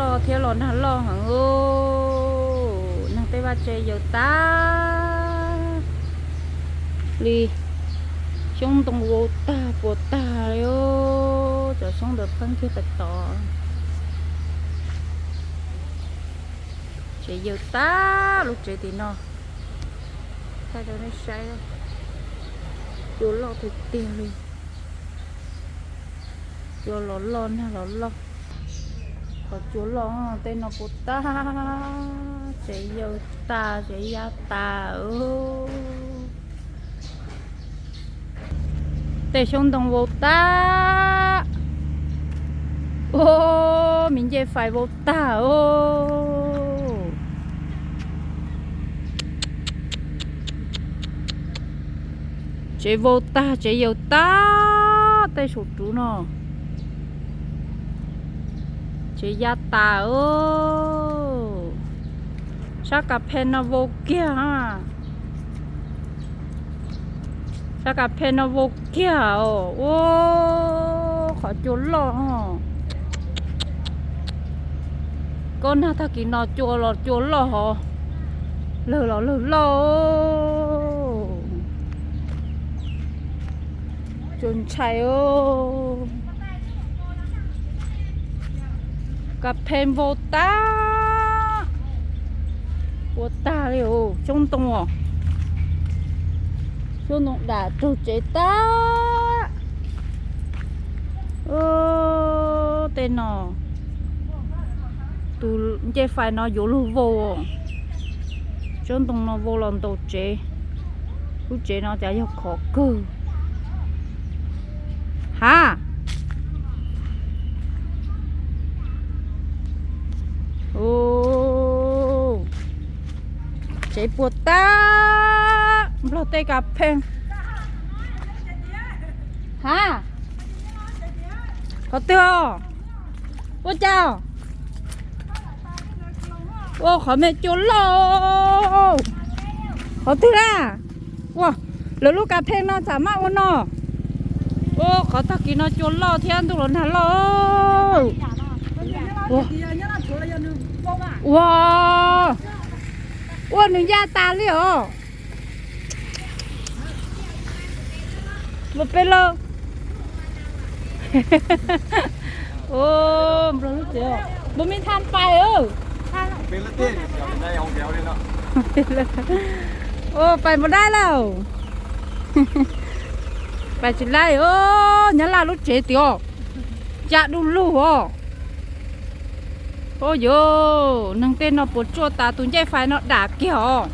Loj thiab los nag loj heev, neeg tej vaj tse yawg tag li. Xyoob ntoo vau tag puas tag li, cov xyoob ntawd pheeb kiag pem tod. Tsev yawg tag, lub tsev tim no. Thaij rau nej saib, cua loj tiag tiag li. Cua los loj, nag los loj. Qhov cua loj tej no puas tag, tsev yawg tag, tsev yav tas. Tej xyoob ntoo vau tag. Ua, me ncej fais vau tag os. Tsev vau tag, tsev yawg tag, tej saum ruv no. Tsev yav tas os. Sab kas phe no vau kiag. Sab kas phe no vau kiag os. Ua, qhov cua loj. Kob nag tag kis no cua los cua loj hos, lawg los lawg loj. Cua ntshai. Kas phe vau tag, ua tag li os, xyoob ntoo os. Xyoob ntoo dam raug tsev tag. Tej no, tus ncej fais no yuav luag vau. Xyoob ntoo no vau los ntaus tsev. Lub tsev no cas yog khov kawg. Ha, tsev puas tag, nplog tej kas phe. Ha, qhov twg os? Ua cas? Ua, qhov me cua loj. Qhov twg na? Ua, lawv lub kas phe no txam maj ua no. Ua, qhov tag kis no cua loj thiab ntuj los nag loj. Ua, ua, nws ya tas li os. Mus pem lawm. Mus me tha pais. Pais mus dab lawm. Pais tsis laib os, Nyab Laj lub tsev tiag, ya du lug os. Ua yuav, neeg tej no puas tsuaj tas, tus ncej fais no dam kiag os.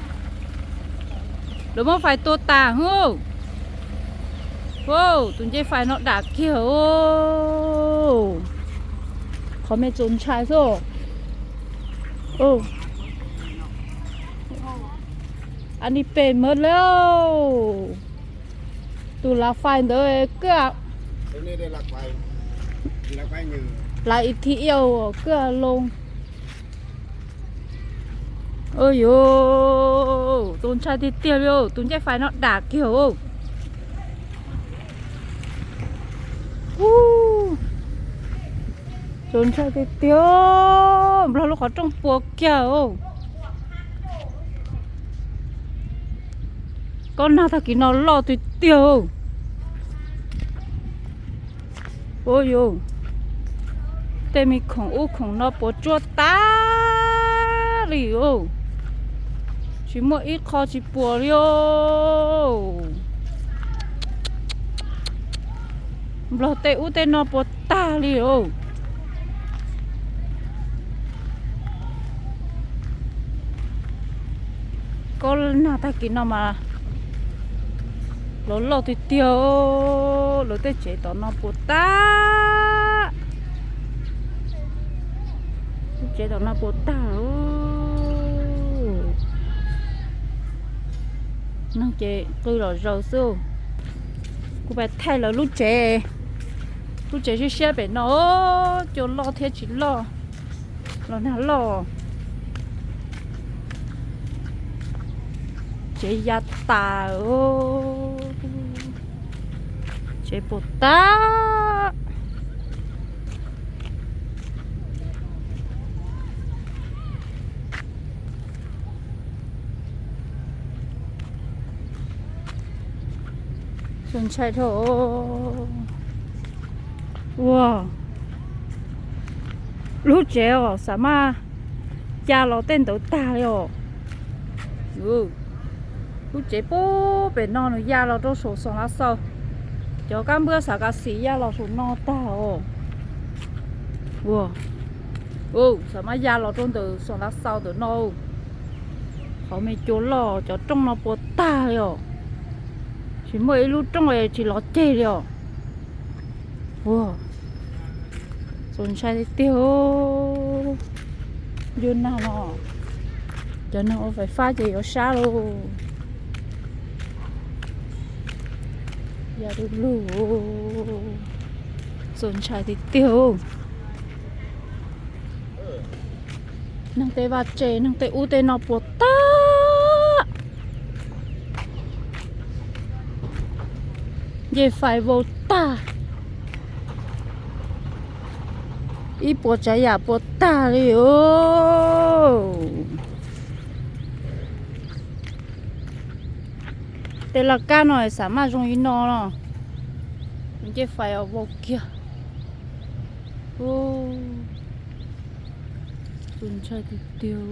Lawv muab fais tua tas hwb. Ua, tus ncej fais no dam kiag os. Qhov me txaus ntshai xwb. Ani pem mawd lawm. Tus lav fais ntawd kwj, lav ib thib iau kwj loo. Ua yuav, txaus ntshai tiag tiag li, tus ncej fais no dam kiag os. Txaus ntshai tiag tiag, Nplog lub qhov rooj puas kiag os. Kob nag tag kis no loj tiag tiag. Ua yuav, tej me khoom ub khoom no puas tsuaj tas li os. Tsis muaj ib qho tsis puas li os. Nplog tej ub tej no puas tag li os. Kob nag tag kis no mas los loj tiag tiag, lawv tej tsev tom no puas tag. Lub tsev tom no puas tag. Neeg ces qw lom zaws xwb. Kuv pais thaij lawv lub tsev, lub tsev siab siab pem no, cua loj thiab tsis loj los nag loj. Tsev ya tas, tsev puas tag. Tus ntshai dhau. Ua, lub tsev os, xav mas ya los tej ntawd tag li os. Lub tsev puag pem no nws ya los rau saum Xoo Lav Xaus. Cov kab npwab xav kav xis ya los saum no tag os. Ua, xav mas ya los rau ntawm Xoo Lav Xaus ntawm no. Qhov me cua loj, cov rooj no puas tag li os. Tsis muaj ib lub rooj tsis lov ceg li os. Ua, txaus ntshai tiag tiag. Yuav nag no, cov neeg ua fais fab ces yuav sab lauj. Ya du lug, txaus ntshai tiag tiag. Neeg tej vaj tse, neeg tej ub tej no puas tag. Ncej fais vau tag, ib puas tsav yam puas tag li os. Tej laj kab no xav mas zoo li no los, ncej fais vau kiag. Tus ntshai tiag tiag.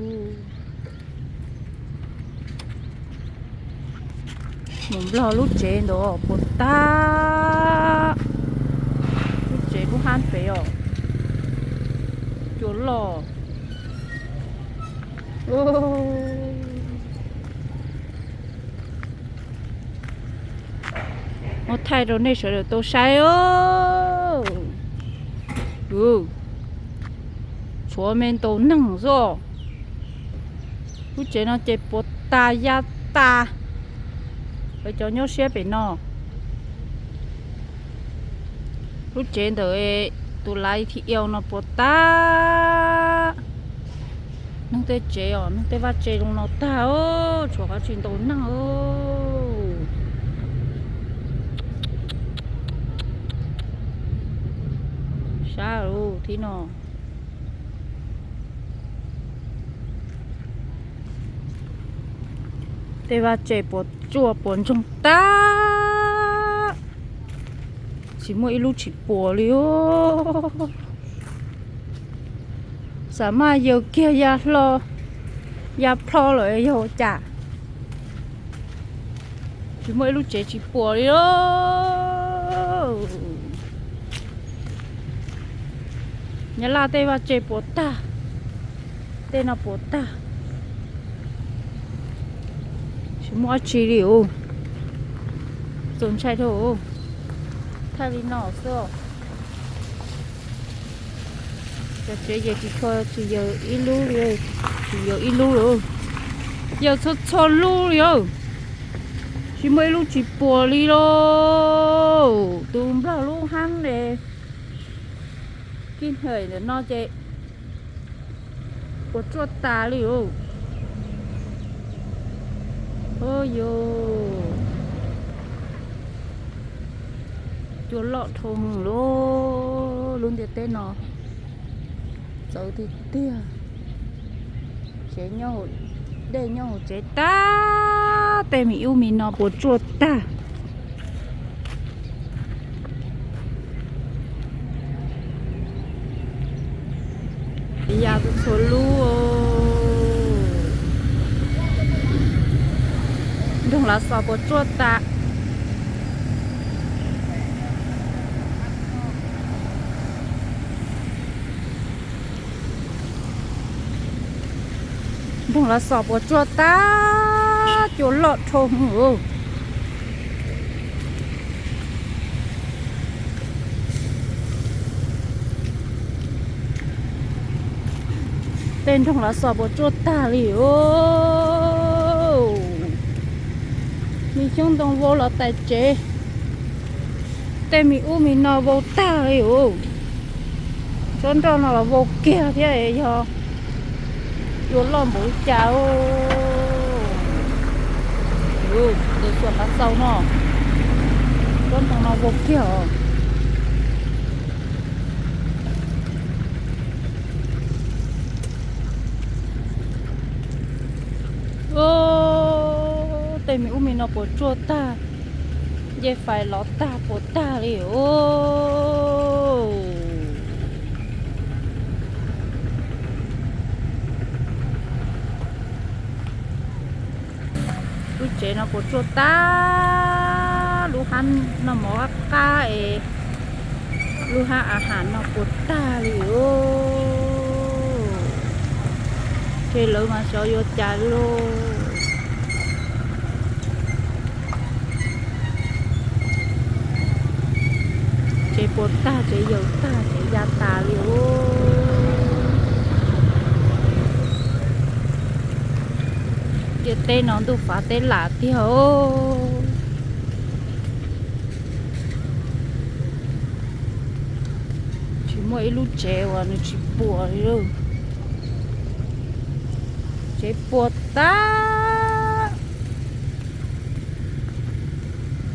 Mus nplog lub tsev ntawd puas tag. Lub tsev lub hab pem os, cua loj. Muab thaij rau nej sawv daws tau saib. Tshuav me ntaus neeg xwb. Lub tsev no ces puas tas ya tas. Lawv cov nyob siab pem no. Lub tsev ntawm tus lav thi iau no puas tag. Neeg tej tsev os, neeg tej vaj tse zoo no tag, tshuav qhov tsis ntaus neeg. Sab lub thib no. Tej vaj tse puas tsuaj puas ntsoog tag, tsis muaj ib lub tsis puas li. Xav mas yawg kiag ya hlo ya plho lawm yog ua cas, tsis muaj ib lub tsev tsis puas li. Nyab Laj tej vaj tse puas tag, tej no puas tag, tsis muaj dab tsi li os. Txaus ntshai dhau. Thaij li no xwb. Cov tsev ces tsis tshua tsis yog ib lub li, tsis yog ib lub li, yog txhua txhua lub li os. Tsis muaj ib lub tsis puas li lauj. Tus nplog lub hab ne, kib hawm ntawm no ces puas tsuaj tas li os. Yog cua loj dhau lub ntiaj teb no, txawv tiag tiag. Tsev nyob, dej nyob hauv tsev tag, tej me ub me no puas tsuaj tag. Ya txhua lub. Nroog Lav Xos puas tsuaj tas. Nroog Lav Xos puas tsuaj tag, cua loj dhau. Tej nroog Lav Xos puas tsuaj tag li os. Me xyoob ntoo vau los tais tsev, tej me ub me no vau tag li os. Tsob nroj no los vau kiag thiab, yog cua loj npaum li cas. Ntawm Xos Lav Xaus no, tsob ntoo no vau kiag os. Tej me ub me no puas tsuaj tag. Ncej fais los tag puas tag li os. Lub tsev no puas tsuaj tag, lub hab noj mov qab qab es lub hab a has no puas tag li os. Ces lawv mas xyov yuav cas lauj. Tsev puas tag, tsev yaws tag, tsev ya tas li os. Ntiaj teb no ntuj fav teb lam tiag os. Tsis muaj ib lub tsev uas nws tsis puas li. Tsev puas tag,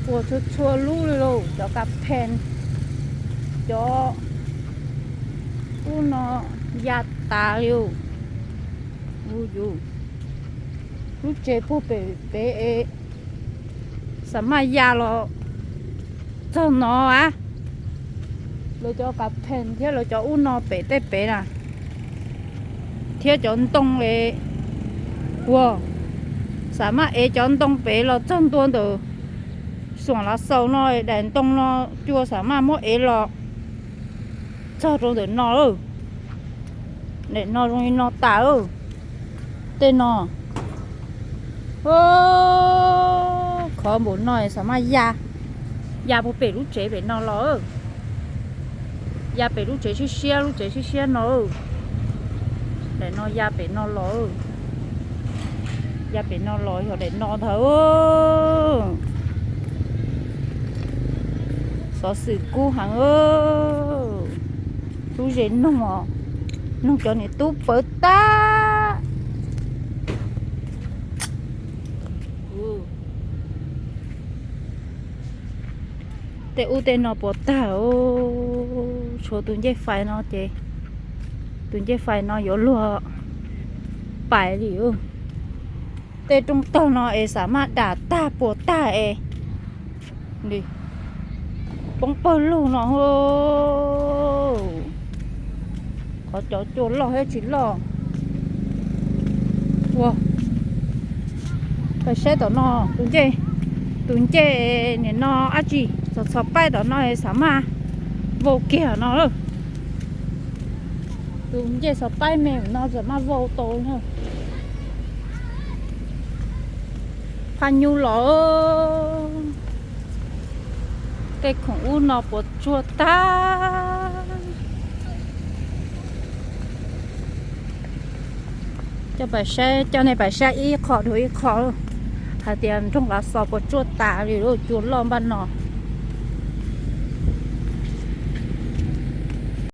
puas txhua txhua lub li lauj, cov kas phees, cov ub no ya tas li. Ub yus, lub tsev puag pem pem es xam maj ya los txog no a. Lawv cov kas phees thiab lawv cov ub no pem tej pem na, thiab cov ntoo es, ua, xam maj ev cov ntoo pem los txog ntua ntawm Xuam Lav Xaus no, daim ntoo no cua xam maj muab ev los txog rau ntawm no lawm. Daim no zoo li no tas lawm. Tej no, khov npaum no xam maj ya, ya puag pem lub tsev pem no los, ya pem lub tsev siab siab, lub tsev siab siab no. Daim no ya pem no los, ya pem no los yog daim no ntag. Xov xwm kub heev. Lub zes noog, noog cov niam tub pawv tag. Tej ub tej no puas tag, tshuav tus ncej fais no ces, tus ncej fais no yuav luag pais li. Tej rooj tog no es xam maj dam tag puas tag es poob pawg lug no. Qhov cov cua loj thiab tsis loj. Ua, pais saib tom no, tus ncej, tus ncej nim no dab tsi, txhos txhos paib tom no xam maj vau kiag no lawm. Tus ncej txhos paib me no xam maj vau tau na. Phaj nyuj los, tej khoom ub no puas tsuaj tag. Coj pais saib, coj nej pais saib ib qho dhau ib qho, hais tias nroog Lav Xaus puas tsuaj tas li lub cua loj npaj no.